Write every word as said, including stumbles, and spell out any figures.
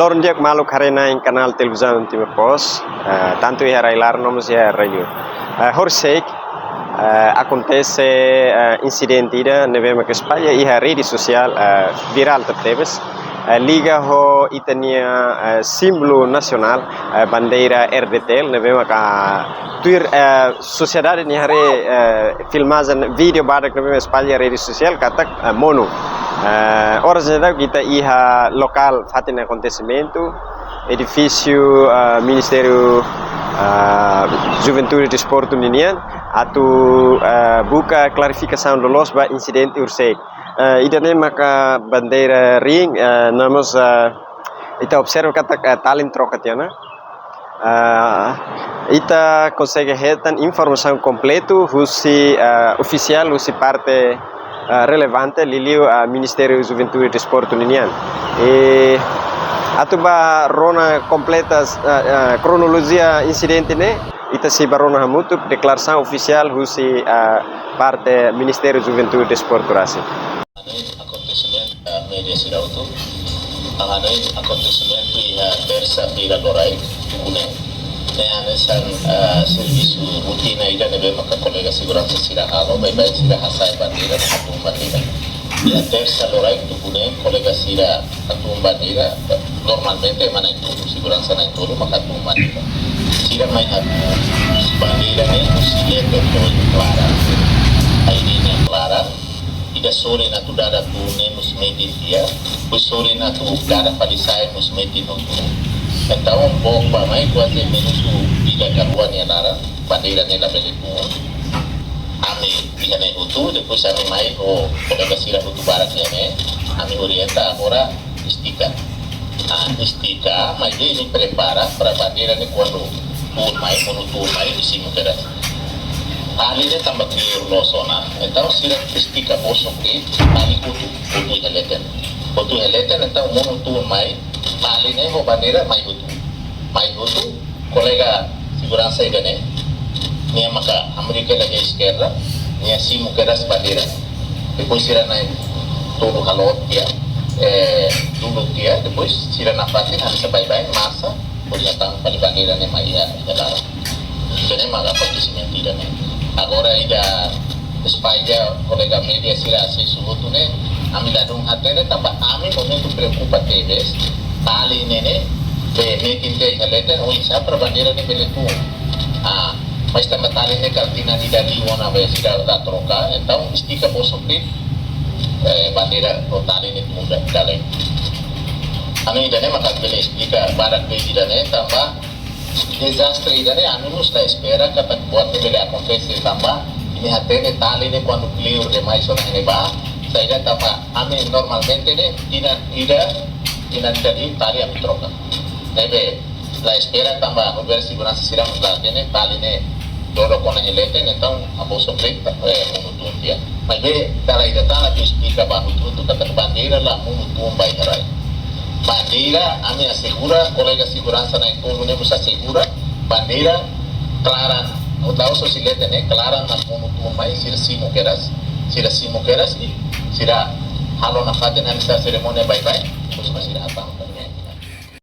Loron di'ak maluk haree-na'in kanál televizaun Timor Post, eh, tantu iha rai-laran no mós iha rai-liur. Eh, horisehik, eh, akontese, eh, insidente ida ne'ebé maka espalla iha rede sosiál, eh, virál tebetebes. Eh, liga ho ita-nia, eh, símbolu nasionál, eh, bandeira R D T L, ne'ebé maka tuir, eh, sosiedade nia haree, eh, filmajen vídeo badak ne'ebé espalla rede sosiál katak, eh, monu. Eh, oras ne'e daudaun ita iha lokál fatin akontesimentu, edifísiu, eh, Ministériu, eh, Juventude Desportu ninian, atu, eh, buka klarifikasaun loloos ba insidente horisehik. Eh, ida-ne'e maka bandeira ring, eh, no mós, eh, ita observa katak, eh, talin troka tiha ona. Ah, ita konsege hetan informasaun kompletu husi, ah, ofisiál husi parte, ah, relevante liuliu, ah, Ministériu Juventude Desportu ninian. I atu bá rona kompleta, ah, ah, kronolojia insidente ne'e, ita sei bá rona hamutuk deklarasaun ofisiál husi, ah, parte Ministériu Juventude Desportu rasik. Hanoin akontesimentu, ah, média sira hotu. Hanoin akontesimentu iha tersa-feira loraik, tuku neen. Ne'e hanesan, ah, servisu rutina ida ne'ebé maka kolega seguransa sira halo, baibain sira hasa'e bandeira, hatún bandeira. Iha tersa loraik, tuku neen, kolega sira hatún bandeira, normalmente ema na'in-tolu, seguransa na'in-tolu maka hatún bandeira. Sira mai hatún bandeira ne'e husi leten foin klaran. Ai-riin klaran, ida sorin atu dada tun ne'e mós metin tiha, depois sorin atu dada fali sa'e mós metin hotu. Entaun, book bá-mai kuaze menus tiga ka rua nia laran, bandeira ne'e labele tun. Ami iha ne'e hotu, depois ami mai ho kolega sira hotu barak iha ne'e, ami orienta agora estika. Ah, estika, maibé imi prepara para bandeira ne'e kuandu tun mai, monu tun mai, imi simu kedas. Talin ne'e tanba kleur loos ona. Entaun sira estika bosok de'it, talin hotu, hotu iha leten. Hotu iha leten, entaun monu tun mai, talin ne'e ho bandeira mai hotu. Mai hotu, kolega seguransa ida-ne'e, nia maka hamriik hela iha eskerda, nia simu kedas bandeira. Depois sira na'in-tolu halo tiha, eh, dudu tiha, depois sira nafatin hanesan baibain, marsa, depois nia tama fali bandeira ne'e mai iha, iha laran. Ida-ne'e maka akontesimentu ida-ne'e. Agora ida espalla, kolega média sira asesu hotu ne'e, ami ladún hatene tanba ami momentu preokupa tebes, talin ne'e ne'e, be metin tiha iha leten, oinsá para bandeira ne'e bele tun. Ah, mas tanba talin ne'e katak tinan ida liu ona be sira la troka, entaun estika bosok de'it, eh, bandeira ho talin ne'e tun da-, dala ida. Hanoin ida-ne'e maka bele esplika badak de'it ida-ne'e tanba dezastre ida-ne'e ami mós la espera katak buat ne'e bele akontese tanba imi hatene talin ne'e kuandu kleur demais ona iha ne'ebá, saida tanba ami normalmente ne'e tinan ida, tinan ida liu talin ami troka. Ne'ebé la espera tanba hodi bele seguransa sira mós la hatene talin ne'e dodok ona iha leten, entaun bosok de'it, eh, monu tun tiha. Maibé dala ida tan atu esplika ba hotu-hotu katak bandeira la monu tun ba iha rai. Bandeira, ami asegura, kolega seguransa na'in-tolu ne'e mós asegura, bandeira klaran, la'ós husi leten ne'e, klaran mak monu tun mai, sira simu kedas, sira simu kedas i sira halo nafatin hanesan serimónia baibain, depois mak sira hatama.